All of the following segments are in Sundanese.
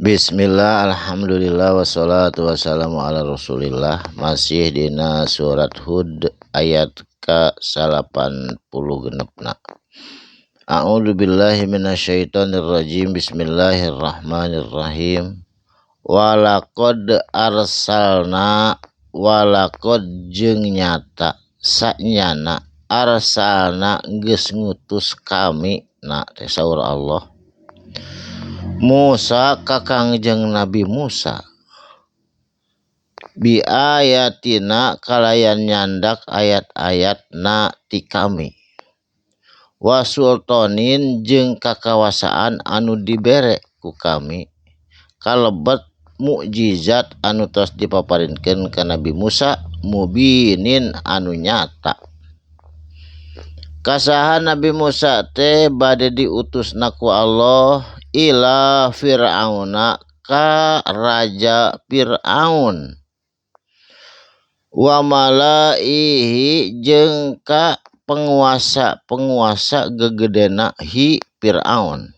Bismillah, alhamdulillah, wassalatu wassalamu ala rasulillah. Masih dina surat Hud ayat ka 86. A'udzu billahi minasyaitonir rajim. Bismillahirrahmanirrahim. Walaqad arsalna, walaqad jeung nyata sanyana arsalna geus ngutus kami na teh saur Allah Musa ka Kangjeng Nabi Musa bi ayatina kalayan nyandak ayat-ayatna ti kami wa sultanin jeung kakawasaan anu dibere ku kami kalebet mukjizat anu tos dipaparinkeun ka Nabi Musa mubinin anu nyata. Kasaha Nabi Musa teh bade diutusna ku Allah ila Fir'auna ka raja Fir'aun wa malaihi jeung ka penguasa-penguasa gegedena hi Fir'aun.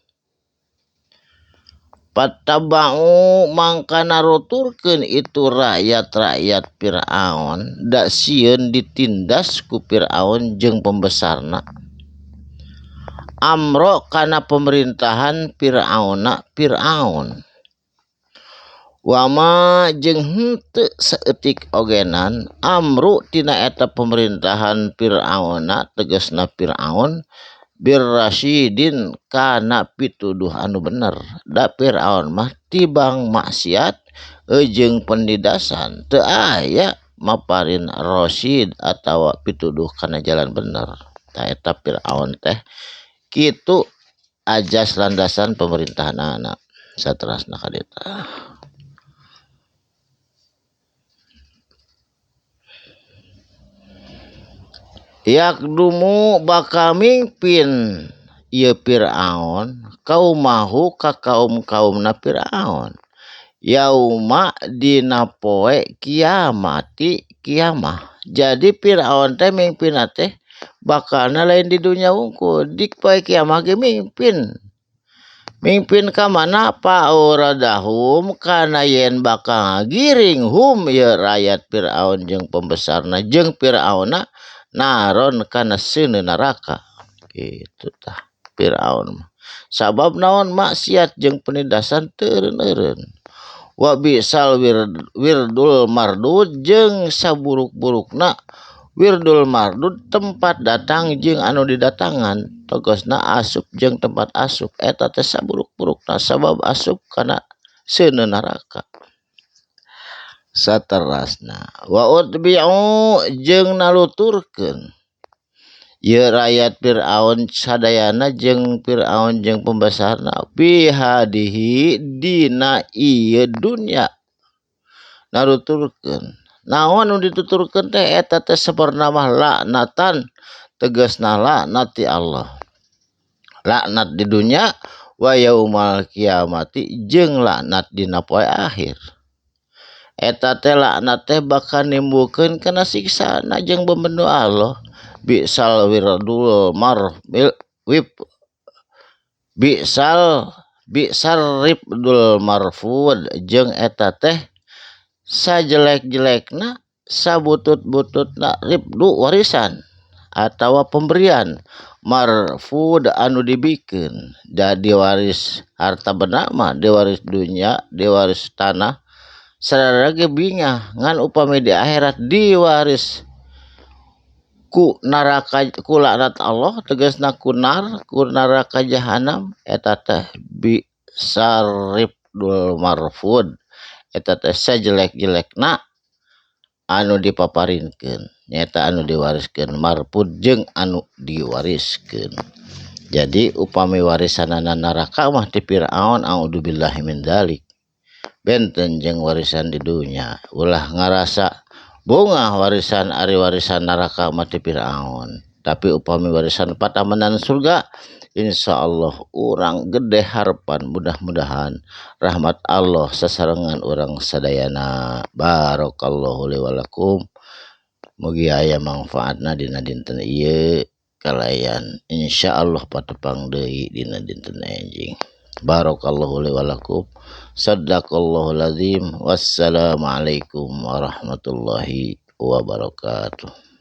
Pattaba'u mangka naruturkeun itu rakyat-rakyat Fir'aun da sieun ditindas ku Fir'aun jeung pembesarna. Amro kana pemerintahan Fir'auna Fir'aun. Wama jeung henteu saeutik ogenan amru tina eta pemerintahan Fir'auna tegasna Fir'aun birrasyidin kana pituduh anu bener. Da Fir'aun mah tibang maksiat jeung penindasan teu aya maparin rasyid atawa pituduh kana jalan bener. Ta eta Fir'aun teh kitu ajas landasan pemerintahanana saterasna ka ditu. Yakdumu bakal mingpin ieu Fir'aun kaumahu ka kaum-kaumna Fir'aun yauma dina poe kiamati kiamah. Jadi Fir'aun teh mingpinna teh bakalna lain di dunya wungkul, di poe kiamah ge mingpin. Mingpin ka mana pauradahum kana yen bakal ngagiring hum ieu rakyat Fir'aun jeung pembesarna jeung Fir'auna naron kana seuneu neraka. Kitu tah Fir'aun mah. Sabab naon maksiat jeung penindasan teu eureun-eureun. Wa bisal wirdul mardud jeung saburuk-burukna wirdul mardud tempat datang jeung anu didatangan tegasna asup jeung tempat asup eta teh saburuk-burukna sabab asup kana seuneu neraka. Saterasna wa utbi'u jeung naluturkeun ieu rakyat Fir'aun sadayana jeung Fir'aun jeung pembesarna fi hadihi dina ieu dunya naluturkeun. Naon nu dituturkeun teh eta teh sabarna mah laknatan tegasna laknat ti Allah. Laknat di dunya wa yaumal kiamati jeung laknat dina poe akhir. Eta teh laknat teh bakal nimbulkeun kana siksana jeung bemenu Allah. Bisal wirdul mar wib bisal bisar ribdul marfud jeung eta teh sajelek-jelekna sabutut-bututna ribdu warisan atawa pemberian marfud anu dibikeun. Da diwaris harta benda mah diwaris dunya diwaris tanah sarana ge bingah ngan upami di akhirat diwaris ku neraka ku laknat Allah tegasna ku nar ku neraka jahanam eta teh bisaribdul marfud eta teh sajelek-jelekna anu dipaparinkeun nyaeta anu diwariskeun marfud jeung anu diwariskeun. Jadi upami warisanana neraka mah ti Fir'aun a'udzubillahi min dzalik. Benten jeung warisan di dunya ulah ngarasa bungah warisan ari warisan neraka mah ti Fir'aun. Tapi upami warisan patamanan surga insyaallah urang gede harapan mudah-mudahan rahmat Allah sasarengan urang sadayana. Barakallahu li wa lakum. Mugi aya manfaatna dina dinten ieu kalayan insyaallah patepang deui dina dinten enjing. Barakallahu li wa lakum. Sadaqallahul azim. Wassalamualaikum warahmatullahi wabarakatuh.